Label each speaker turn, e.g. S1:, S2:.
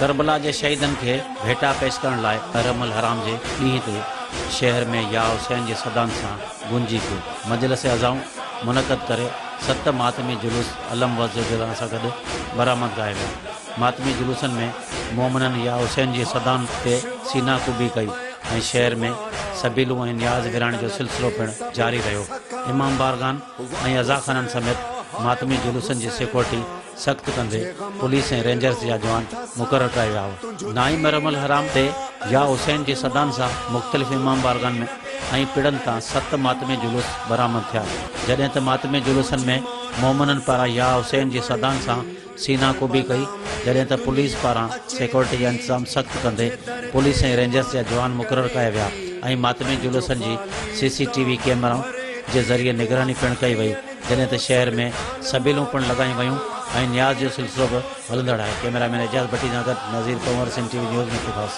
S1: ڪربلا جي شهيدن کي ڀيٽا پيش ڪرڻ لاء محرم الحرام جي ڏينهن تي شهر ۾ يا حسين جي صدائن سان گونجي پيو. مجلس عزائون منعقد ڪري ست ماتمي جلوس علم وزجران سان گڏ برآمد ڪيا ويا. ماتمي جلوسن ۾ مومنن يا حسين جي صدائن تي سينا ڪوبي ڪئي ۽ شهر ۾ سبيلون ۽ نياز ورهائڻ جو سلسلو پڻ جاري رهيو. امام بارگاهن ۽ عزاخانن سميت ماتمي جلوسن جي سيڪيورٽي سخت ڪندي پوليس ۽ رينجرز جا جوان مقرر ڪيا ويا هئا. نائين محرم الحرام تي يا حسين جي صدائن سان مختلف امام بارگاهن ۾ ۽ پڙن تان ست ماتمي جلوس برآمد ٿيا، جڏهن ته ماتمي جلوسن ۾ مومنن پاران يا حسين جي صدائن سان سينا ڪوبي ڪئي، جڏهن ته پوليس پاران سيڪيورٽي جا انتظام سخت ڪندي پوليس ۽ رينجرز جا جوان مقرر ڪيا ويا ۽ ماتمي جلوسن جي سي سي ٽي وي ڪيمرائن جي ذريعي نگراني پڻ ڪئي وئي. جڏهن ته شهر ۾ سبيلون پڻ لڳايون ويون ۽ نياز جو سلسلو به هلندڙ آهي. ڪئميرا مين اعجاز ڀٽي سان گڏ Nazir Panhwar Sindh T V news ۾ خاص.